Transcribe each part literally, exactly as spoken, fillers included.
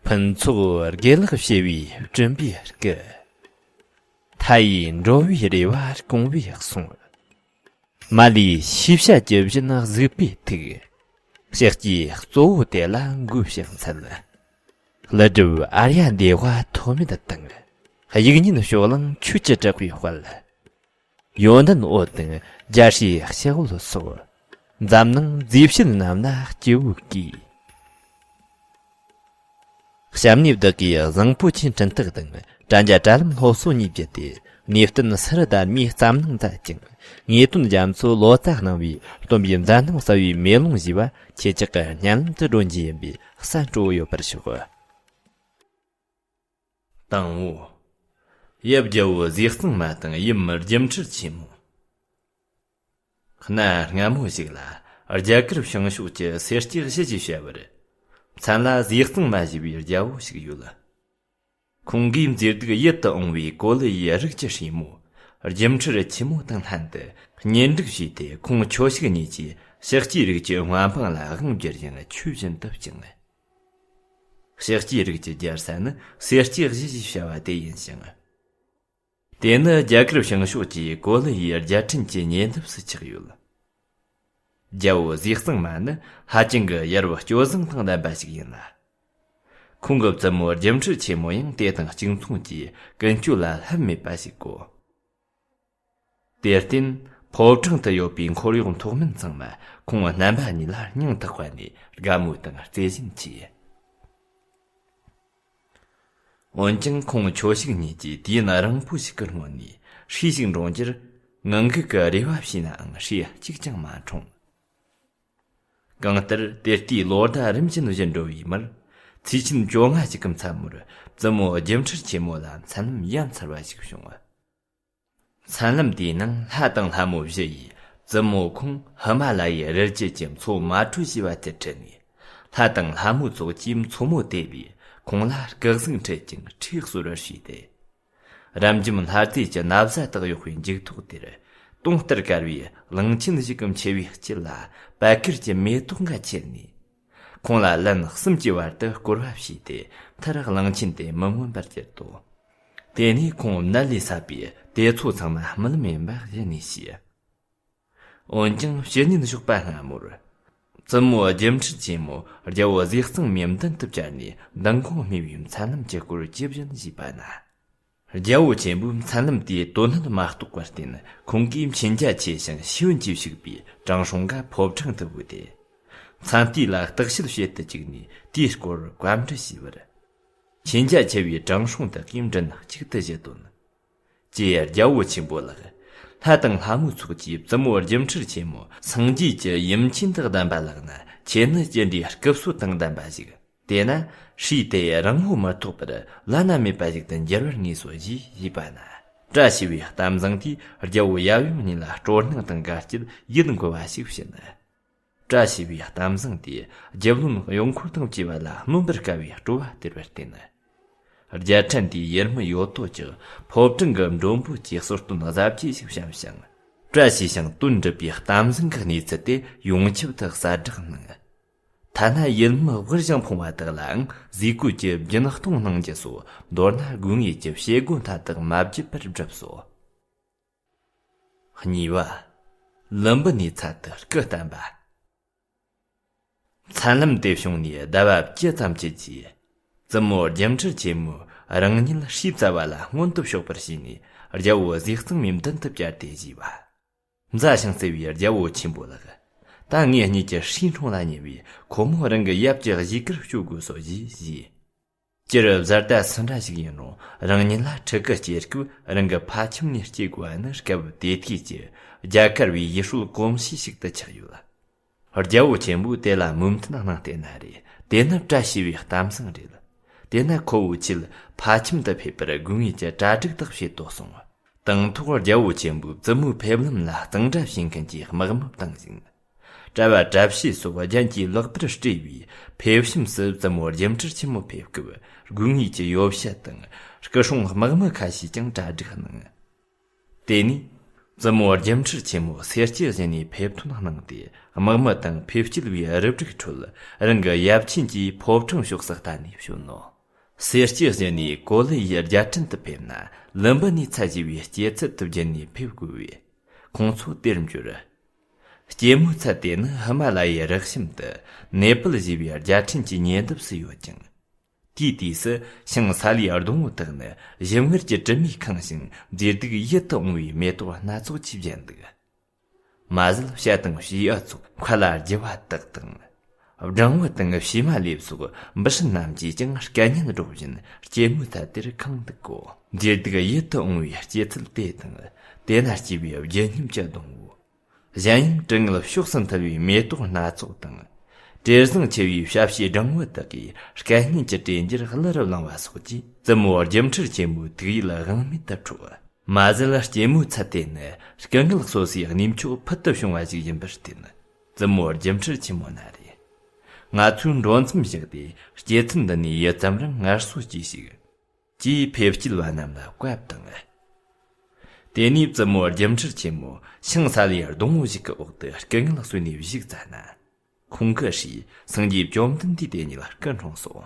ཕུན་ཚོགས་དགེ་ལེགས་བྱེ་བའི་སྤྲིན་པའི་སྐུ། མཐའ་ཡས་འགྲོ་བའི་རེ་བ་སྐོང་བའི་གསུང་། མ་ལུས་ཤེས་བྱ་ཇི་བཞིན་གཟིགས་པའི་ཐུགས། ཕྱག་རྒྱའི་གཙོ་བོ་དེ་ལ་འགོད་ཕྱག་འཚལ། ཀླུ་སྒྲུབ་ཨརྱ་དེ་བ་ཐོགས་མེད་དང་། དབྱིག་གཉེན་ཕྱོགས་གླང་ཆོས་ཀྱི་གྲགས་པའི་དཔལ། ཡོན་ཏན་འོད་དང་རྒྱལ་སྲས་ཞལ་འོད་སོགས། འཛམ་གླིང་མཛེས་བྱེད་རྣམས་ན་སྐྱེ་བོ་བཀོད། སྐྱབས་གནས་བདག་གིས་བཟང་པོ་ཆེའི་འཕྲིན་ཐག་དང་། དྲ་རྒྱ་དྲ་ལམ་སློབ་གསོ་གཉིས་བརྒྱུད་དེ། ངེས་བསྟན་སར་བདར་མའི་རྩ་སྣང་མཛད་ཅིང་། ངེས་དོན་རྒྱ་མཚོའི་ལོ་ཙཱ་གནང་བའི་སྟོན་པའི་མཛད་རྣམ་གསལ་བའི་མེ་ལོང་ཞེས་པ། ཁྱེད་ཅག་གི་སྙན་ལམ་དུ་སྒྲོན་རྒྱུ་ཡིན་པས་གསན་སྤྲོ་བོ་ཡོད་པར་ཞུ། དང་པོ། ཡབ་རྒྱལ་པོ་ཟས་གཙང་མ་དང་ཡུམ་སྒྱུ་འཕྲུལ་ཆེན་མོ། གནའ་སྔ་མོ་ཞིག་ལ། རྒྱ་གར་བྱང་ཕྱོགས་ཀྱི་སེར་སྐྱའི་གཞི་ཞེས་བྱ་བར། མཚན་ལ་ཟས་གཙང་མ་ཞེས་པའི་རྒྱལ་པོ་ཞིག་ཡོད། ཁོང་གིས་མཛེས་སྡུག་ཡིད་དུ་འོང་བའི་གོ་ལི་ཡི་རིགས་ཀྱི་སྲས་མོ། སྒྱུ་འཕྲུལ་ཆེན་མོ་དང་ལྷན་དུ། གཉེན་སྒྲིག་བྱས་ཏེ། ཁོང་ཁྱོ་ཤུག་གཉིས་ཀྱིས་ཤཱཀྱའི་རིགས་ཀྱི་མངའ་འབངས་ལ་དབང་བསྒྱུར་ཞིང་ཆོས་བཞིན་དུ་བསྐྱངས། ཤཱཀྱའི་རིགས་ཀྱི་རྒྱལ་ས་ནི་སེར་སྐྱའི་གཞི་ཞེས་བྱ་བ་དེ་ཡིན་ཞིང་། དེ་ནི་རྒྱ་གར་བྱང་ཕྱོགས་ཀྱི་གོ་ལི་ཡི་རྒྱལ་ཕྲན་གྱི་ཉེ་འདབས་སུ་ཆགས་ཡོད། རྒྱལ་པོ་ཟས་གཙང་མ་ནི་ཧ་ཅང་གི་ཡ་རབས་སྤྱོད་བཟང་དང་ལྡན་པ་ཞིག་ཡིན་ལ། ཁོང་གི་བཙུན་མོ་སྒྱུ་འཕྲུལ་ཆེན་མོ་ཡང་དེ་དང་གཅིག་མཚུངས་ཀྱིས་ཀུན་སྤྱོད་ལ་ལྷད་མེད་པ་ཞིག་གོ། དེར་བརྟེན། ཕོ་བྲང་དུ་ཡོད་པའི་འཁོར་གཡོག་མཐོ་དམན་ཚང་མ་ཁོང་རྣམ་པ་གཉིས་ལ་སྙིང་ཐག་པ་ནས་དགའ་མོས་དང་བརྩེ་ཞེན་ཆེ། འོན་ཀྱང་ཁོང་ཁྱོ་ཤུག་གཉིས་ཀྱིས་དུས་ཡུན་རིང་པོ་ཞིག་གི་སྔོན་ནས་ཧྲུའུ་ཞིག་འགྲོ་རྒྱུར་ངང་གིས་ཀྱི་རེ་བ་བྱས་ནའང་ཧྲུའུ་གཅིག་ཀྱང་མ་འཁྲུངས། གང་ལྟར་དེ་ལྟའི་ལོ་ཟླ་རིམ་བཞིན་བཞུར་འགྲོ་བའི་མུར། ཚེས་ཆེན་བཅོ་ལྔ་ཞིག་གི་མཚན་མོར་བཙུན་མོ་སྒྱུ་འཕྲུལ་ཆེན་མོ་ལ་མཚན་ལམ་ཡ་མཚར་བ་ཞིག་བྱུང་། མཚན་ལམ་དེའི་ནང་ལྷ་དང་ལྷ་མོ་བཞི་ཡིས་བཙུན་མོ་ཁོང་ཧི་མ་ལ་ཡའི་རི་རྒྱུད་ཀྱི་མཚོ་མ་དྲོས་ཞེས་པ་དེར་ཁྲིད་ནས། ལྷ་དང་ལྷ་མོ་ཚོགས་ཀྱིས་མཚོ་མོ་དེད་པས་ཁོང་ལ་སྐུ་གཟུགས་འཁྲུད་ཅིང་ཁྲུས་གསོལ་བར་ཞུས་ཏེ། རབ་འབྱམས་ལྷ་རྫས་ཀྱི་ན་བཟའ་དག་གཡོགས་པའི་མཇུག་ཐོགས་དེར། དུང་ལྟར་དཀར་བའི་གླང་ཆེན་ཞིག་གི་མཆེ་བའི་དཀྱིལ་ལ་པད་དཀར་གྱི་མེ་ཏོག་འགའ་ཁྱེར་ནས། ཁོང་ལ་ལན་གསུམ་གྱི་བར་དུ་བསྐོར་བ་བྱས་ཏེ། མཐར་གླང་ཆེན་དེ་མི་མངོན་པར་གྱུར་ཏོ། དེ་ནས་ཁོང་མནལ་ལས་སད་པས་དེ་ཚོ་ཚང་མ་རྨི་ལམ་ཡིན་པ་གཞི་ནས་ཤེས། འོན་ཀྱང་ཕྱི་ཉིན་ཞོགས་པ་སྔ་མོར། བཙུན་མོ་སྒྱུ་འཕྲུལ་ཆེན་མོ་རྒྱལ་པོ་ཟས་གཙང་མའི་མདུན་དུ་བཅར་ནས་མདང་དགོང་རྨིས་པའི་མཚན་ལམ་གྱི་སྐོར་ཇི་བཞིན་ཞུས་པ་ན། རྒྱལ་པོ་ཆེན་པོས་མཚན་ལམ་དེའི་དོན་སྣོད་མ་རྟོགས་པར་བརྟེན། ཁོང་གིས་མཁྱེན་རྒྱ་ཆེ་ཞིང་ཤེས་ཡོན་གྱིས་ཕྱུག་པའི་དྲང་སྲོང་འགའ་ཕོ་བྲང་དུ་བོས་ཏེ། མཚན་ལྟས་ལ་བརྟག་དཔྱད་བྱེད་དུ་བཅུག་ནས་དེའི་སྐོར་བཀའ་འདྲི་ཞུས་པར། མཁྱེན་རྒྱ་ཆེ་བའི་དྲང་སྲོང་དག་གིས་མགྲིན་གཅིག་ཏུ་བཞུགས་དོན། ཀྱེ་རྒྱལ་པོ་ཆེན་པོ་ལགས། ལྷ་དང་ལྷ་མོའི་ཚོགས་ཀྱིས་བཙུན་མོ་སྒྱུ་འཕྲུལ་ཆེན་མོ་སངས་རྒྱས་ཀྱི་ཡུམ་ཆེན་དུ་གདམས་པ་ལགས་ན། ཁྱེད་ནི་ཅི་འདྲའི་སྐུ་བསོད་དང་ལྡན་པ་ཞིག། དེས་ན་ཧྲུའུ་དེ་རིང་པོ་མི་ཐོགས་པར་བླ་ན་མེད་པ་ཞིག་ཏུ་འགྱུར་བར་ངེས་སོ་ཞེས་ཞུས་པ་ན། བཀྲ་ཤིས་པའི་གཏམ་བཟང་དེས་རྒྱལ་པོ་ཡབ་ཡུམ་གཉིས་ལ་སྤྲོ་སྣང་དང་དགའ་སྐྱིད་ཡིད་འགུལ་བ་ཞིག་བྱིན། བཀྲ་ཤིས་པའི་གཏམ་བཟང་དེས་རྒྱུ་བློན་གཡོག་འཁོར་དང་བཅས་པ་ལ་སྨོན་པར་དཀའ་བའི་སྤྲོ་བ་སྟེར་བར་བརྟེན། རྒྱལ་ཕྲན་དེའི་ཡུལ་མི་ཡོད་དོ་ཅོག་ཕོ་བྲང་གི་མགྲོན་པོ་བཅས་གསོལ་སྟོན་གཟབ་རྒྱས་ཤིག་བཤམས་ཤིང་། བཀྲ་ཤིས་ཤིང་དོན་འགྲུབ་པའི་གཏམ་བཟང་གི་གནས་ཚུལ་དེ་ཡོངས་ཁྱབ་ཏུ་གསལ་བསྒྲགས་གནང་། ཐ་ན་ཡུལ་མི་དབུལ་ཞིང་ཕོངས་པ་དག་ལའང་ཟས་གོས་ཀྱི་རྒྱུན་གཏོང་གནང་རྒྱུ་སོགས། མདོར་ན་དགོས་ངེས་ཀྱི་བྱེད་སྒོ་མཐའ་དག་མ་བརྗེད་པར་བསྒྲུབས་སོ། གཉིས་པ། ལུམ་བི་ནིའི་ཚལ་དུ་སྐུ་བལྟམས་པ། མཚན་ལམ་དེ་བྱུང་ནས་ཟླ་བ་བཅུ་ཙམ་གྱི་རྗེས། བཙུན་མོ་སྒྱུ་འཕྲུལ་ཆེན་མོས་རང་ཉིད་ཧྲུའུ་བཙལ་བ་ལ་མངོན་དུ་ཕྱོགས་པར་བྱས་ནས་རྒྱལ་པོ་ཟས་གཙང་མའི་མདུན་དུ་བཅར་ཏེ་ཞུས་པ། མཛའ་ཞིང་བརྩེ་བའི་རྒྱལ་པོ་ཆེན་པོ་ལགས། ད་ངེད་གཉིས་ཀྱི་ཧྲུའུ་འཁྲུངས་ལ་ཉེ་བས་ཁོ་མོ་རང་གི་ཡབ་ཀྱི་གཞིས་ཀར་བསྐྱོད་དགོས་སོ་ཞེས་ཞུས། སྤྱིར་བཟའ་ཟླ་སུ་འདྲ་ཞིག་ཡིན་རུང་རང་ཉིད་ལ་ཕྲུ་གུ་སྐྱེ་སྐབས་རང་གི་ཕ་ཁྱིམ་ནས་སྐྱེ་དགོས་པ་ནི་སྐབས་དེ་དུས་ཀྱི་རྒྱ་གར་བའི་ཡུལ་སྲོལ་གོམས་གཤིས་ཤིག་ཏུ་ཆགས་ཡོད། རྒྱལ་པོ་ཆེན་པོས་དེ་ལ་མོས་མཐུན་གནང་སྟེ་ན་རེ། དེ་ནི་བཀྲ་ཤིས་པའི་གཏམ་བཟང་རེད། དེས་ན་ཁོ་བོའི་ཆེད་ཕ་ཁྱིམ་དུ་ཕེབས་པར་དགོས་ངེས་ཀྱི་གྲ་སྒྲིག་དག་བྱེད་དོ་གསུངས། དང་ཐོག་རྒྱལ་པོ་ཆེན་པོས་བཙུན་མོའི་ཕེབས་ལམ་ལ་གཙང་སྦྲ་བྱེད་མཁན་གྱི་དམག་མི་བཏང་ཞིང་། གྲྭ་བ་གྲྭ་བྱེས་སོགས་རྒྱན་གྱིས་ལེགས་པར་སྤྲས་པའི་ཕེབས་ཞབས་སུ་བཙུན་མོ་སྒྱུ་འཕྲུལ་ཆེན་མོ་ཕེབས་སྐབས་དགོས་ངེས་ཀྱི་ཡོ་བྱད་དང་སྐུ་སྲུང་དམག་མི་ཁ་ཤས་ཀྱང་གྲ་སྒྲིག་གནང་། དེ་ནས་བཙུན་མོ་སྒྱུ་འཕྲུལ་ཆེན་མོ་སེར་སྐྱའི་གཞི་ནས་ཕེབས་ཐོན་གནང་སྟེ། དམག་མི་དང་ཕེབས་སྐྱེལ་བའི་རུ་སྒྲིག་ཁྲོད་རང་གི་ཡབ་ཆེན་གྱི་ཕོ་བྲང་ཕྱོགས་སུ་བལྟ་ནས་བྱོན་ནོ། སེར་སྐྱའི་གཞི་ནས་གོ་ལི་ཡི་རྒྱལ་ཕྲན་དུ་ཕེབས་ན། ལུམ་བི་ནིའི་ཚལ་ཞེས་པའི་སྐྱེད་ཚལ་དུ་བརྒྱུད་ནས་ཕེབས་དགོས་པས། ཁོང་ཚོ་དེར་འབྱོར། སྐྱེད་མོས་ཚལ་དེ་ནི་ཧི་མ་ལ་ཡའི་རི་གཤམ་དུ་ནེ་པལ་ཞེས་པའི་རྒྱལ་ཕྲན་གྱི་ཉེ་འདབས་སུ་ཡོད་ཅིང་། དེའི་དུས་སུ་ཤིང་སཱ་ལུའི་སྡོང་བོ་དག་ནི་ཞིམ་མངར་གྱི་དྲི་མས་ཁེངས་ཤིང་། མཛེས་སྡུག་ཡིད་དུ་འོང་བའི་མེ་ཏོག་སྣ་ཚོགས་ཀྱིས་བརྒྱན་འདུག། མ་ཟད་བྱ་དང་བྱིའུ་སོགས་མཁའ་ལ་རྒྱུ་བ་དག་དང་། སྦྲང་བུ་དང་བྱེ་མ་ལེབ་སོགས་འབུ་སྲིན་རྣམས་ཀྱིས་ཀྱང་སྐད་སྙན་སྒྲོག་བཞིན་སྐྱེད་མོས་ཚལ་དེར་ཁེངས་འདུག་གོ། མཛེས་སྡུག་ཡིད་དུ་འོང་བའི་སྐྱེད་ཚལ་དེ་དང་། དེ་ན་སྐྱེས་པའི་བརྗིད་ཉམས་ཀྱི་སྡོང་བོ། གཞན་ཡང་དྲི་ངད་ཕྱོགས་སུ་འཐུལ་བའི་མེ་ཏོག་སྣ་ཚོགས་དང་། དྲི་བཟང་ཆེ་བའི་བྱ་བྱིའུ་སྦྲང་བུ་དག་གིས་སྐད་སྙན་གྱི་དྲན་འཇལ་བླུ་རུ་བླངས་པ་སོགས་ཀྱིས་བཙུན་མོ་སྒྱུ་འཕྲུལ་ཆེན་མོའི་ཐུགས་ཡིད་དབང་མེད་དུ་འཕྲོག། མ་ཟད་སྐྱེད་མོས་ཚལ་དེ་ནི་སྐུ་ངལ་གསོ་སའི་གནས་མཆོག་ཕུལ་དུ་བྱུང་བ་ཞིག་ཡིན་པར་བརྟེན། བཙུན་མོ་སྒྱུ་འཕྲུལ་ཆེན་མོ་ན་རེ། ང་ཚོས་འགྲོ་མཚམས་བཞག་སྟེ་སྐྱེད་ཚལ་འདི་ནས་ཡུད་ཙམ་རིང་ངལ་གསོ་སྐྱེས་ཤིག། ཅེས་ཕེབས་སྐྱེལ་བ་རྣམས་ལ་བཀའ་བཏང་། དེ་ནས་བཙུན་མོ་སྒྱུ་འཕྲུལ་ཆེན་མོ་ཤིང་སཱ་ལུའི་སྡོང་བོ་ཞིག་གི་འོག་ཏུ་སྐུ་ངལ་གསོས་ནས་བཞུགས་ཙ་ན། ཁོང་གི་སྲས་སངས་རྒྱས་བཅོམ་ལྡན་འདས་དེ་ཉིད་སྐུ་འཁྲུངས་སོ།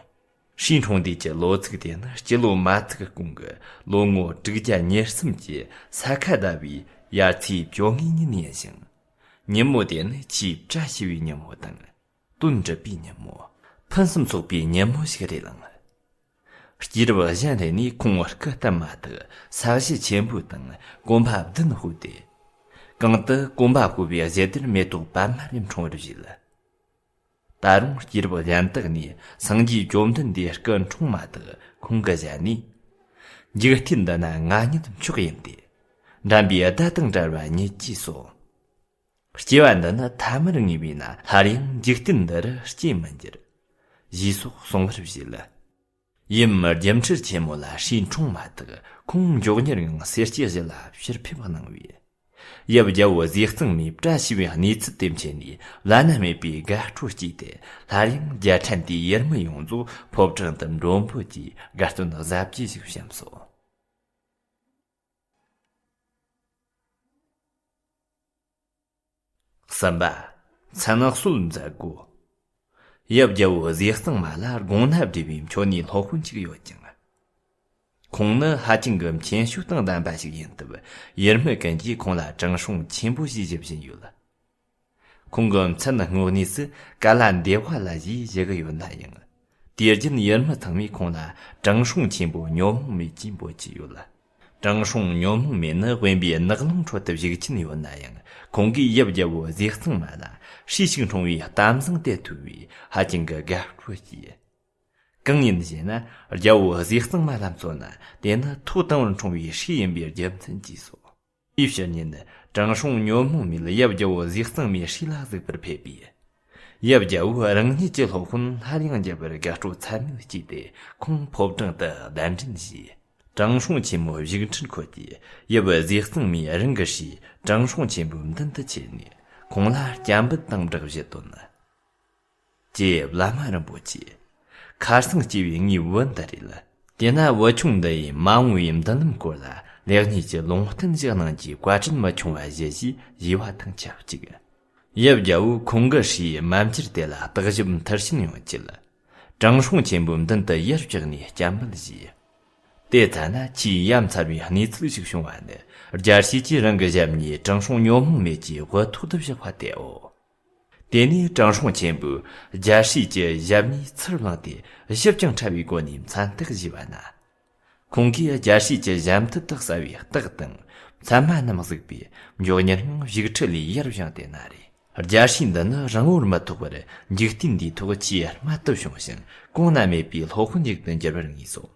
སྲས་འཁྲུངས་དུས་ཀྱི་ལོ་ཚིགས་དེ་ནི་སྤྱི་ལོ་མ་ཚིགས་གོང་གི་ལོ་ངོ་དྲུག་བརྒྱ་ཉེར་གསུམ་གྱི་ས་ཁ་ཟླ་བའི་དབྱར་ཚེས་བཅོ་ལྔའི་ཉིན་ཡིན་ཞིང་། ཉིན་མོ་དེ་ནི་ཆེས་བཀྲ་ཤིས་པའི་ཉིན་མོ་དང་། དོན་འགྲུབ་པའི་ཉིན་མོ། ཕུན་སུམ་ཚོགས་པའི་ཉིན་མོ་ཞིག་རེད་ལ། སྐྱེས་རབས་གཞན་རེ་ནས་ཁོང་སྐུ་བལྟམས་མ་ཐག་ས་གཞི་ཆེན་པོ་དང་གོམ་པ་བདུན་བརྐོས་ཏེ། གང་དུ་གོམ་པ་བརྐོས་པའི་གཞི་དེར་མེ་ཏོག་པད་མ་རེ་འཁྲུངས་པར་བཞེད། ད་རུང་སྐྱེས་རབས་གཞན་དག་ནས་སངས་རྒྱས་བཅོམ་ལྡན་འདས་སྐུ་འཁྲུངས་མ་ཐག་ཁོང་གི་ཞལ་ནས། འཇིག་རྟེན་འདི་ན་ང་ཉིད་མཆོག་ཡིན་ཏེ། འགྲན་པའི་ཟླ་དང་བྲལ་བ་ཉིད་ཀྱིས་སོ། སྐྱེ་བ་འདི་ནི་ཐ་མར་ངེས་པས་ན་སླར་ཡང་འཇིག་རྟེན་འདི་རུ་སྐྱེ་མི་འགྱུར། ཞེས་སོགས་གསུང་བར་བཞེད། ཡུམ་སྒྱུ་འཕྲུལ་ཆེན་མོ་ལ་སྲས་འཁྲུངས་མ་ཐག་ཁོང་མགྱོགས་མྱུར་ངང་སེར་སྐྱའི་གཞི་ལ་ཕྱིར་ཕེབས་གནང་བས། ཡབ་རྒྱལ་པོ་ཟས་གཙང་མས་བཀྲ་ཤིས་པའི་གནས་ཚུལ་དེ་མཁྱེན་ནས་བླ་ན་མེད་པའི་དགའ་སྤྲོ་སྐྱེས་ཏེ། སླར་ཡང་རྒྱལ་ཕྲན་དེའི་ཡུལ་མི་ཡོངས་རྫོགས་ཕོ་བྲང་དུ་མགྲོན་པོ་བཅས་དགའ་སྟོན་གཟབ་རྒྱས་ཤིག་བཤམས་སོ། གསུམ་པ། མཚན་གསོལ་མཛད་སྒོ། ཡབ་རྒྱལ་པོ་ཟས་གཙང་མ་ལ་དགོངས་ན་འགྲིག་པའི་མཆོད་གནས་སློབ་དཔོན་ཅིག་ཡོད་ཅིང་། ཁོང་ནི་ཧ་ཅང་གི་མཁྱེན་ཤུགས་དང་ལྡན་པ་ཞིག་ཡིན་སྟབས། ཡུལ་མི་ཀུན་གྱིས་ཁོང་ལ་དྲང་སྲོང་ཆེན་པོ་ཞེས་ཞུ་བཞིན་ཡོད། ཁོང་གི་མཚན་དངོས་གནས་སུ་ཀ་ལ་འདེ་བྷ་ལ་ཞེས་ཞུ་གི་ཡོད་ན་ཡང་། དུས་རྒྱུན་ཡུལ་མི་ཚང་མས་ཁོང་ལ་དྲང་སྲོང་ཆེན་པོ་ཉོན་མོངས་མེད་ཅེས་འབོད་ཀྱི་ཡོད། དྲང་སྲོང་ཉོན་མོངས་མེད་ནི་དབེན་པའི་ནགས་ཀླུང་ཁྲོད་དུ་བཞུགས་ཀྱིན་ཡོད་ན་ཡང་། ཁོང་གིས་ཡབ་རྒྱལ་པོ་ཟས་གཙང་མ་ལ་སྲས་ཤིག་འཁྲུངས་པའི་གཏམ་བཟང་དེ་ཐོས་པས་ཧ་ཅང་གི་དགའ་སྤྲོ་སྐྱེས། གང་ཡིན་ཞེ་ན། རྒྱལ་པོ་ཟས་གཙང་མ་ལ་མཚོན་ན་དེ་ནི་ཐོག་དང་པོར་འཁྲུངས་པའི་སྲས་ཡིན་པའི་རྒྱུ་མཚན་གྱིས་སོ། དེའི་ཕྱི་ཉིན་དྲང་སྲོང་ཉོན་མོངས་མེད་ཡབ་རྒྱལ་པོ་ཟས་གཙང་མའི་སྲས་ལ་གཟིགས་པར་ཕེབས་པས། ཡབ་རྒྱལ་པོས་རང་ཉིད་ཀྱི་སློབ་དཔོན་སླར་ཡང་མཇལ་བར་དགའ་སྤྲོ་ཚད་མེད་སྐྱེས་ཏེ་ཁོང་ཕོ་བྲང་དུ་གདན་འདྲེན་བྱས། དྲང་སྲོང་ཆེན་མོ་བཞུགས་ཁྲིར་འཁོད་དེ་ཡབ་ཟས་གཙང་མས་རང་གི་སྲས་དྲང་སྲོང་ཆེན་པོའི་མདུན་དུ་ཁྱེར་ནས་ཁོང་ལ་སྐྱབས་འབུལ་དང་སྦྲགས་བཞེས་དོན། ཀྱེ་བླ་མ་རིན་པོ་ཆེ། ཁ་སང་སྐྱེས་པའི་ངའི་བུ་འདི་རེད། དེས་ན་བུ་ཆུང་འདི་ཡིས་མ་འོངས་པའི་མདུན་ལམ་སྐོར་ལ་ལེགས་ཉེས་ཀྱི་ལུང་བསྟན་ཞིག་གནང་རྒྱུའི་བཀའ་དྲིན་མི་ཆུང་བ་ཞུ་ཞེས་ཞུས་པ་དང་ཆབས་ཅིག་ཡབ་རྒྱལ་པོས་ཁོང་གི་སྲས་མ་མཇལ་དེ་ལ་བརྟག་ཞིབ་མཐིལ་ཕྱིན་ཡོང་ཆེད། དྲང་སྲོང་ཆེན་པོའི་མདུན་དུ་ཡར་བཅག་ནས་སྐྱབས་འབུལ་ཞུས། དེ་ཙ་ན་ཆེས་ཡ་མཚར་བའི་གནས་ཚུལ་ཞིག་བྱུང་བ་ནི། རྒྱལ་སྲས་ཀྱིས་རང་གི་ཞབས་གཉིས་དྲང་སྲོང་ཉོན་མོངས་མེད་ཀྱི་དབུ་ཐོག་ཏུ་བཞག་པ་དེའོ། དེ་ནས་དྲང་སྲོང་ཆེན་པོས་རྒྱལ་སྲས་ཀྱི་ཞབས་གཉིས་ཚུར་བླངས་ཏེ་ཞིབ་ཅིང་ཕྲ་བའི་སྒོ་ནས་མཚན་རྟགས་བཞེས་པ་ན། ཁོང་གིས་རྒྱལ་སྲས་ཀྱི་ཞབས་མཐིལ་དུ་གསལ་བའི་རྟགས་དང་མཚན་མ་རྣམས་གཟིགས་པས་མགྱོགས་མྱུར་ངང་བཞུགས་ཁྲི་ལས་ཡར་བཞེངས་ཏེ་ན་རེ། རྒྱལ་སྲས་འདི་ནི་རང་བོར་མི་ཐོགས་པར་འཇིག་རྟེན་འདིའི་ཐོག་ཆེས་རྨད་དུ་བྱུང་ཞིང་གོང་ན་མེད་པའི་སློབ་དཔོན་ཞིག་ཏུ་འགྱུར་བར་ངེས་སོ།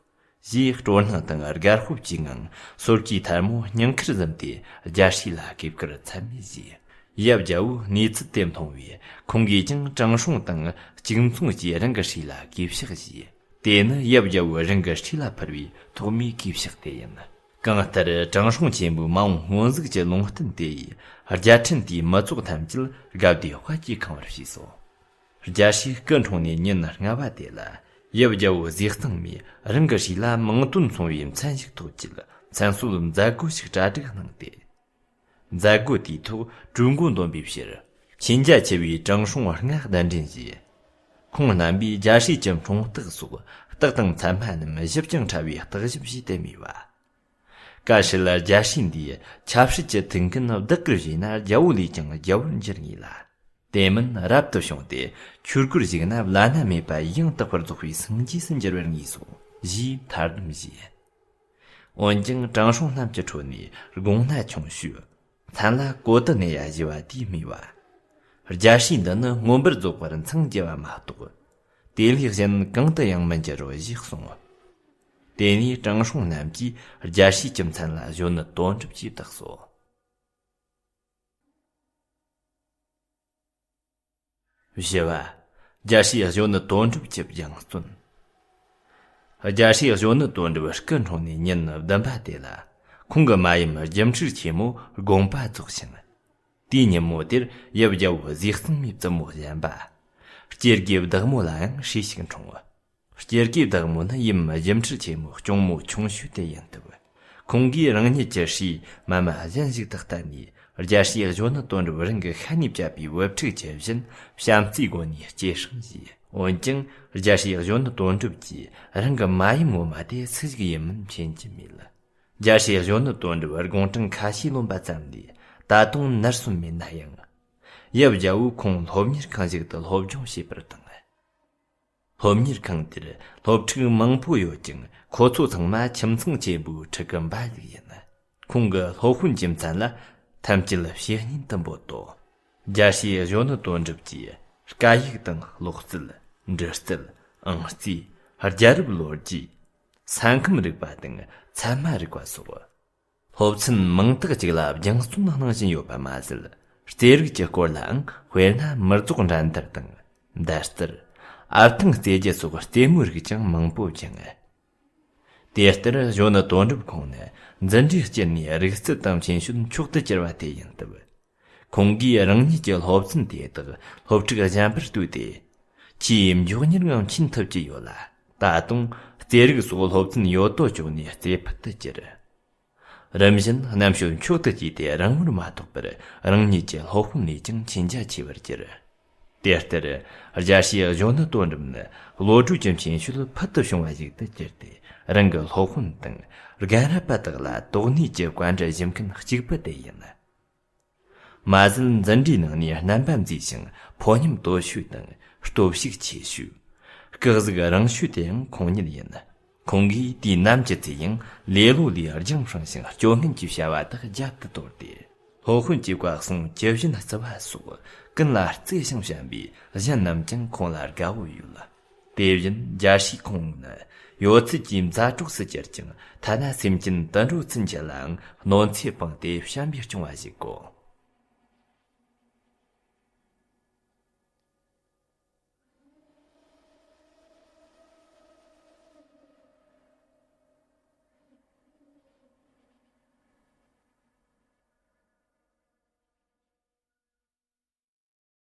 ཞེས་སྤྲོ་སྣང་དང་དགའ་སྤོབས་ཀྱི་ངང་སོར་གྱི་ཐལ་མོ་སྙིང་ཁར་ཟུམ་སྟེ་རྒྱལ་སྲས་ལ་གུས་བཀུར་ཚད་མེད་བཞེས། ཡབ་རྒྱལ་པོས་གནས་ཚུལ་དེ་མཐོང་བས་ཁོང་གིས་ཀྱང་དྲང་སྲོང་དང་གཅིག་མཚུངས་ཀྱིས་རང་གི་སྲས་ལ་གུས་ཕྱག་བཞེས། དེ་ནི་ཡབ་རྒྱལ་པོས་རང་གི་སྲས་ལ་ཕུལ་བའི་ཐོག་མའི་གུས་ཕྱག་དེ་ཡིན། གང་ལྟར་དྲང་སྲོང་ཆེན་པོའི་མ་འོངས་སྔོན་གཟིགས་ཀྱི་ལུང་བསྟན་དེ་ཡིས་རྒྱལ་ཕྲན་དེའི་མི་ཚོགས་ཐམས་ཅད་དགའ་བདེ་དཔལ་གྱིས་ཁེངས་པར་བྱས་སོ། རྒྱལ་སྲས་སྐུ་འཁྲུངས་ནས་ཉིན་ལྔ་པ་དེ་ལ་ཡབ་རྒྱལ་པོ་ཟས་གཙང་མས་རང་གི་སྲས་ལ་མིང་དོན་མཚུངས་པའི་མཚན་ཞིག་ཐོབ་ཆེད་མཚན་གསོལ་མཛད་སྒོ་ཞིག་གྲ་སྒྲིག་གནང་སྟེ། མཛད་སྒོ་དེའི་ཐོག་གྲོས་འགོ་འདོན་པའི་ཕྱིར་མཁྱེན་རྒྱ་ཆེ་བའི་དྲང་སྲོང་ལྔ་གདན་འདྲེན་བྱས། ཁོང་རྣམ་པས་རྒྱལ་སྲས་ཀྱི་འཁྲུངས་རྟགས་སོགས་ སྟག་དང་ཚལ་མ་རྣམས་ཞིབ་ཅིང་ཕྲ་བའི་སྟག་ཞིབ་ཞེས་དེ་སྨོས་པ། བཀའ་སྲིད་རྒྱལ་སྲས་འདིས་ཆབ་སྲིད་ཀྱི་ཐུགས་འགན་བདག་གིར་བཞེས་ན། རྒྱལ་པོ་ལས་ཀྱང་རྒྱལ་པོར་འགྱུར་ངེས་ལ། དེ་མིན་རབ་ཏུ་བྱུང་སྟེ་ཆོས་སྒོར་ཞུགས་ན། བླ་ན་མེད་པ་ཡང་དག་པར་རྫོགས་པའི་སངས་རྒྱས་སུ་འགྱུར་བར་ངེས་སོ། ཞེས་ཐར་འདོམས་བྱས། འོན་ཀྱང་དྲང་སྲོང་རྣམས་ཀྱི་ཁྲོད་ནས་དགོངས་ན་ཆུང་ཤོས་མཚན་ལ་ཀོ་ཏི་ནེ་ཡ་ཞེས་པ་དེས་སྨྲས་པ། རྒྱལ་སྲས་འདི་ནི་མངོན་པར་རྫོགས་པར་མཚང་རྒྱ་བ་མ་གཏོགས། དེ་ལས་གཞན་གང་དུ་ཡང་མི་འགྱུར་རོ་ཞེས་གསུངས། དེ་ནས་དྲང་སྲོང་རྣམས་ཀྱིས་རྒྱལ་སྲས་ཀྱི་མཚན་ལ་གཞོན་ནུ་དོན་གྲུབ་ཅེས་བཏགས་སོ། བཞི་བ། རྒྱལ་སྲས་གཞོན་ནུ་དོན་གྲུབ་ཀྱི་སྦྱང་བརྩོན། རྒྱལ་སྲས་གཞོན་ནུ་དོན་གྲུབ་སྐུ་འཁྲུངས་ནས་ཉིན་བདུན་པ་དེ་ལ། ཁོང་གི་མ་ཡུམ་སྒྱུ་འཕྲུལ་ཆེན་མོ་དགོངས་པ་རྫོགས་ཤིང་། དེའི་ཉིན་མོ་དེར་ཡབ་རྒྱལ་པོ་ཟས་གཙང་མའི་བཙུན་མོ་གཞན་པ། སྐྱེ་དགུའི་བདག་མོ་ལའང་བྱིས་ཤིག་འཁྲུངས། སྐྱེ་དགུའི་བདག་མོ་ནི་ཡུམ་སྒྱུ་འཕྲུལ་ཆེན་མོ་གཅུང་མོ་ཆུང་ཤོས་དེ་ཡིན་སྟབས། ཁོང་གིས་རང་ཉིད་ཀྱི་སྲས་མ་མ་གཞན་ཞིག་ཏུ་བསྟེན་ནས། རྒྱལ་སྲས་གཞོན་ནུ་དོན་གྲུབ་རང་གི་ཤ་ནས་བཅད་པའི་བུ་ཕྲུག་ཇི་བཞིན་བྱམས་བརྩེའི་སྒོ་ནས་སྐྱེད་སྲིང་བྱས། འོན་ཀྱང་རྒྱལ་སྲས་གཞོན་ནུ་དོན་གྲུབ་ཀྱིས་རང་གི་མ་ཡུམ་ངོ་མ་དེ་སུ་ཞིག་ཡིན་མིན་མཁྱེན་གྱི་མེད། རྒྱལ་སྲས་གཞོན་ནུ་དོན་གྲུབ་དགུང་གྲངས་ཁ་ཤས་ལོན་པ་ཙམ་ལས་ད་དུང་ནར་སོན་མེད་ན་ཡང་། ཡབ་རྒྱལ་པོས་ཁོང་སློབ་གཉེར་ཁང་ཞིག་ཏུ་སློབ་སྦྱོང་བྱེད་པར་བཏང་། སློབ་གཉེར་ཁང་དེར་སློབ་ཕྲུག་མང་པོ་ཡོད་ཀྱང་། ཁོ་ཚོ་ཚང་མ་ཁྱིམ་ཚང་ཆེན་པོའི་ཕྲུ་གུ་འབའ་ཞིག་ཡིན། ཁོང་གི་སློབ་དཔོན་གྱི་མཚན་ལ་ཐམས་ཅད་བཤེས་གཉེན་དུ་འབོད་དོ། རྒྱལ་སྲས་གཞོན་ནུ་དོན་གྲུབ་ཀྱིས་སྐད་ཡིག་དང་ཀློག་རྩལ། འབྲི་རྩལ། ཨང་རྩིས། རྒྱལ་རབས་ལོ་རྒྱུས། ས་ཁམས་རིག་པ་དང་ཚད་མ་རིག་པ་སོགས། སློབ་ཚན་མང་དག་ཅིག་ལ་སྦྱང་བརྩོན་གནང་བཞིན་ཡོད་པ་མ་ཟད། རྩེད་རིགས་ཀྱི་སྐོར་ལའང་དཔེར་ན་མི་རྫོགས་འགྲན་བསྡུར་དང་། མདའ་རྩལ། འབབ་ཐང་རྩེད་རྒྱུ་སོགས་རྩེད་མོའི་རིགས་ཀྱང་མང་པོ་སྦྱངས། དེ་ལྟར་གཞོན་ནུ་དོན་གྲུབ་ཁོང་ནི་འཛིན་གྲྭའི་དཀྱིལ་ནས་རིག་རྩལ་དང་མཁྱེན་དཔྱོད་མཆོག་ཏུ་གྱུར་པ་དེ་ཡིན་སྟབས། ཁོང་གིས་རང་ཉིད་ཀྱི་སློབ་ཚན་དེ་དག་སློབ་ཕྲུག་གཞན་པར་ལྟོས་ཏེ། ཆེས་མགྱོགས་མྱུར་ངང་མཁྱེན་ཐུབ་ཀྱི་ཡོད་ལ། ད་དུང་རྩེད་རིགས་སོགས་སློབ་ཚན་ཡོད་དོ་ཅོག་ནས་རྩེ་ཕུད་དུ་གྱུར། རིམ་བཞིན་རྣམ་དཔྱོད་མཆོག་ཏུ་སྐྱེས་ཏེ་རིང་མོར་མ་ཐོགས་པར་རང་ཉིད་ཀྱི་སློབ་དཔོན་ལས་ཀྱང་མཁྱེན་རྒྱ་ཆེ་བར་གྱུར། དེ་ལྟར་རྒྱལ་སྲས་གཞོན་ནུ་དོན་གྲུབ་ནི་བློ་གྲོས་ཀྱི་མཁྱེན་དཔྱོད་ཕུལ་དུ་བྱུང་བ་ཞིག་ཏུ་གྱུར་ཏེ། རང་གི་སློབ་དཔོན་དང་རྒན་རབས་པ་དག་ལ་དོགས་གནས་ཀྱི་བཀའ་འདྲི་ཞུ་མཁན་གཅིག་པུ་དེ་ཡིན། མ་ཟད་འཛིན་གྲྭའི་ནང་ནས་རྣམ་པ་མཛེས་ཤིང་ཕོ་ཉམས་དོད་ཤོས་དང་སྟོབས་ཤུགས་ཆེ་ཤོས། སྐུ་གཟུགས་རིང་ཤོས་དེའང་ཁོང་ཉིད་ཡིན། ཁོང་གིས་དུས་ནམ་གྱི་ཚེ་ཡང་ལེ་ལོ་ལས་རྒྱང་ཧྲེང་ཞིང་སྐྱོ་ངལ་གྱི་བྱ་བ་དག་རྒྱབ་ཏུ་དོར་ཏེ། སློབ་དཔོན་གྱི་བཀའ་གསུང་ཇི་བཞིན་བརྩི་བ་སོགས་ཀུན་ལ་བརྩེ་ཞིང་བྱམས་པས་གཞན་རྣམས་ཀྱང་ཁོང་ལ་དགའ་བོ་ཡོད། དེ་བཞིན་རྒྱལ་སྲས་ཁོང་ནི་ཡོད་ཚད་ཀྱི་མཛའ་གྲོགས་སུ་གྱུར་ཅིང་། ཐ་ན་སེམས་ཅན་དུད་འགྲོ་ཚུན་ཆད་ལའང་གནོད་འཚེ་སྤངས་ཏེ་བྱམས་པས་སྐྱོང་བ་ཞིག་གོ།